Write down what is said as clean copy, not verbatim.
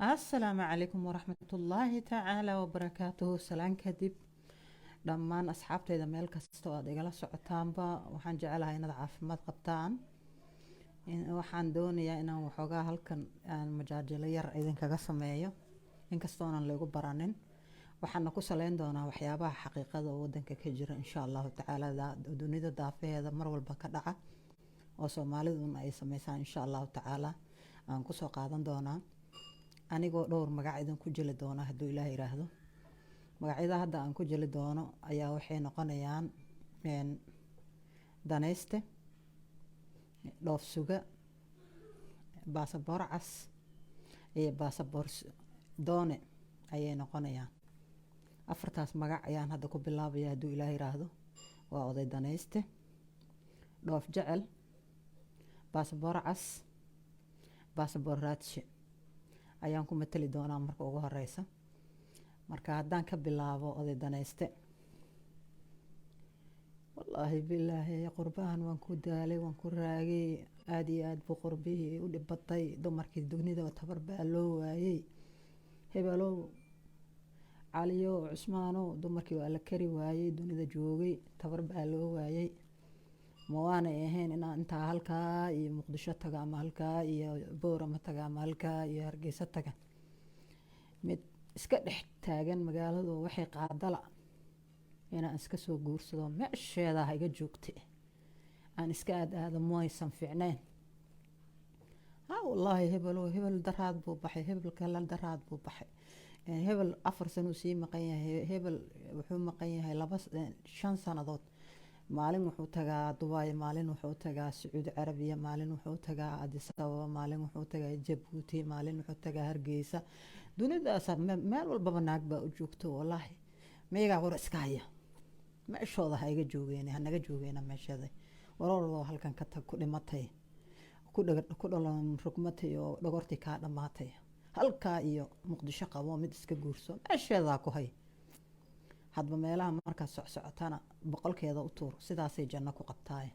Asalaamu calaykum waraxmatullaahi tacaala wabarakaatuhu. Salaan kadib, dhammaan asxaabteyda meel kasta oo aad igala socotaanba, waxaan jecelahay inaad caafimaad qabtaan. Waxaan doonayaa inaan waxoogaa halkan aan majaajilo yar idinkaga sameeyo, inkastoonan laygu baranin. Waxaana ku saleyn doonaa waxyaabaha xaqiiqada oo wadanka ka jira, insha Allahu tacaala, dunida daafaheeda mar walba ka dhaca oo Soomaaliduna ay sameysaan. Insha Allahu tacaala aan kusoo qaadan doonaa anigoo dhowr magac idinku jeli doona, hadduu Ilaah yiraahdo. Magacyada hadda aan ku jeli doono ayaa waxay noqonayaan danayste, dhoof suga, baasaboor cas iyo baasaboor doone ayay noqonayaan. Afartaas magac ayaan hadda ku bilaabaya, hadduu Ilaah yiraahdo. Waa oday danayste, dhoof jecel, baasaboor cas, baasaboor raadshe ayaan ku matali doonaa marka ugu horeysa. Marka haddaan ka bilaabo oday danayste: wallaahi bilaahi, qurbahan waan ku daalay, waan ku raagay, aada iyo aada buu qurbihii u dhibatay. Dumarkii dunida tabar baa loo waayey. Hebelow, Caliyow, Cusmaanow, dumarkii waa la kari waayey, dunida joogay tabar baa loo waayey. Ma waanay ahayn inaan intaa halkaa iyo Muqdisho taga, ama halkaa iyo Boorama taga, ama halkaa iyo Hargeysa taga? Mid iska dhex taagan magaaladu waxay qaadala inaan iska soo guursado, meesheeda ha iga joogta, aan iska aad aado, maysan fiicnayn? Ha, wallaahi, hebelow, hebel daraad buu baxay, hebel kale daraad buu baxay, hebel 4 sanuu sii maqan yahay, hebel wuxuu maqan yahay 2, 5 sanadood. Maalin wuxuu tagaa Dubai, maalin wuxuu tagaa Sacuudi Carabiya, maalin wuxuu tagaa Addis Ababa, maalin wuxuu tagaa Jabuuti, maalin wuxuu tagaa Hargeysa. Dunidaas meel walbaba naag baa u joogto. Wallaahi, miyagaa war iska haya? Meeshooda ha iga joogeen, hanaga joogeena meesheeda. Waroroo halkan ka tag, ku dhimatay, ku dhalan rugmatay oo dhogortii kaa dhammaatay. Halkaa iyo Muqdisho qabo, mid iska guurso, meesheedaa ku hay. Hadba meelaha markaad socsocotana boqolkeeda u tuur, sidaasay janno ku qabtaay.